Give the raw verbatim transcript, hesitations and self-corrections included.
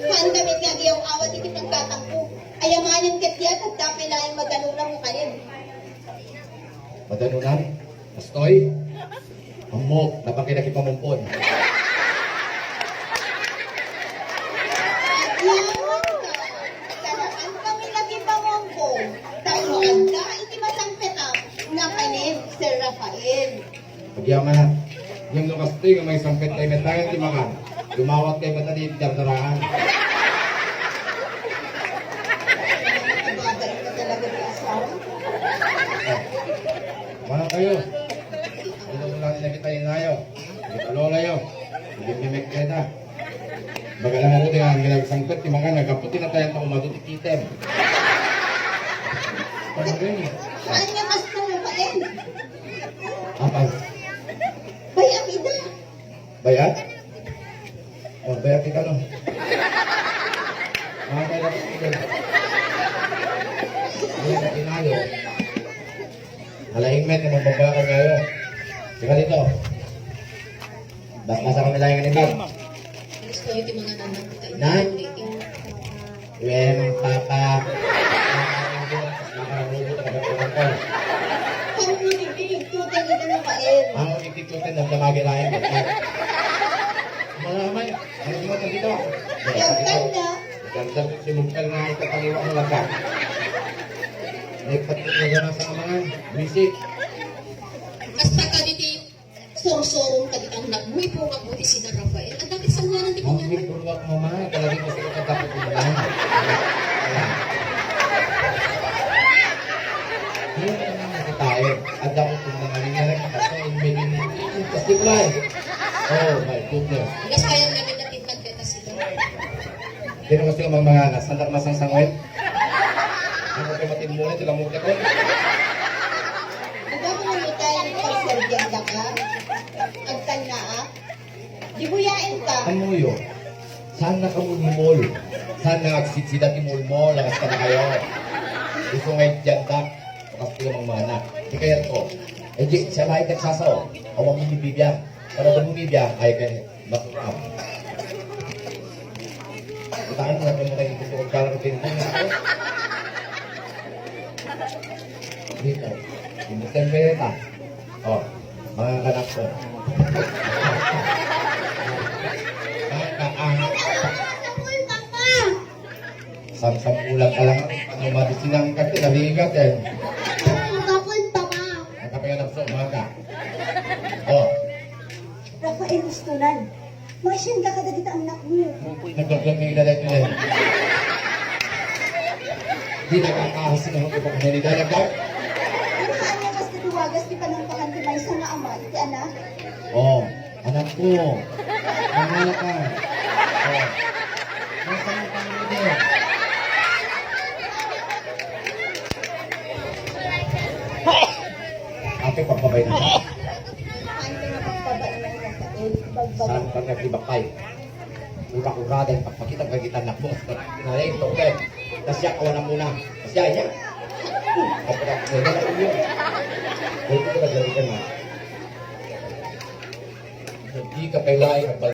Haan kami nga agiyaw-awat iti paggatangko. Ayamanen ket diay adda pay laeng madanona mo kanen. Madanunan? Kastoy? Ammok, napaki nakipamumpon. Agyaman ka. Saan kami nakipamumpon? Tapno adda iti masangpetam nga kanen, Sir Rafael. Agyaman. Ngem no kastoy nga maisangpet tayo met ti makan. Dumawat tayo met ti dardaraan. Mabait ka talaga ti asawa. Mana kayo? Ito ko lang na kita inayo. Kita lola yo. Hindi niya mekeda. Baga lang ako, di nga, ang sangpet, di mga nagkaputi na tayo, umado ti kitem. Ano yun? Ano nga mas na napain? Apay? Bay, ang ida. Bayat? Oh, bayat ikaw, no? Ah, bayat ikaw. Bayat ikaw. Alaing met, yung magbabakal kayo. Sika dito. Basbasa kami lang yung kanibag. Alis kayo, ti mga nanak. Nan? Wen, papa. Parang nagtititutan na ba, eh? Ang nagtititutan, nagdamagi na yun. Mga amay, ano mo ito dito? Ganda na. Ganda, simugkal na ito, paliwa mo lang ka. May pati na gana sa mga, busy. Hasta ka dito. Sursuron ka di ang nagmuipo nga buti si Rafael. Ang dagit sanganan di Ang kanya. May purwak mo, ma. Talagang gusto ko kadapot mo lang. Hindi ka naman nakatayo. Ang dapot mo lang. Ang nangyari ka kasi, hindi mo yung plastic mo lang. Oh, my goodness. Hanggang kaya namin natin magkita sila. Pero kasi ang mga anak, saan ka masangsangwin? Ano kayo matimulay? Ito lang muna ko. Ikaw ko nang ikay ang pagserbihan ka? Agtan na, ah? Di buyain ka. Amuyo. Saan na kamulmol? Saan na agsitsida ti mulmol? Lakas ka na kayo. Gusto nga ityan ka. Bakas ko namang mana. Di kaya ko. Eh, di, siya lahat nagsasaw. Awang mo ni Bibian. Para mo ni Bibian. Ay, kaya. Bakit ka? Itakan mo natin mo kayo gusto kong parang pinto na ako. Dito. Imbitahin kayo ito. Oh, mga kanak ko. Mga kaang. Samsampulan ka lang. Ano, madisinang ka, tinarigat eh. Ang kapal pa ka. Ang kapal na sa umaga. Oh. Rafael Ustunan, maisyan ka kadagita ang anak mo. Nagdagdag na idala ito eh. Di nakakahas na ang ibang nalidalaga. Ano saan nga basta duwagas ti panangpakan ti maysa nga ama iti anak? Oh, anak ko. Ang anak ka. Oh. Nasaan ang pamilya? Ate, pagbabay na. Saan ka nga pagbabay? Saan ka nga pagbabay? Ura-ura, dahil pagpakita, pagkita na po. Nalay, ito, okay. Kasi ako na muna. Kasi ay niya. Pagkita, wala ko yun. Wala ko na, wala ko na. Hindi ka kailangan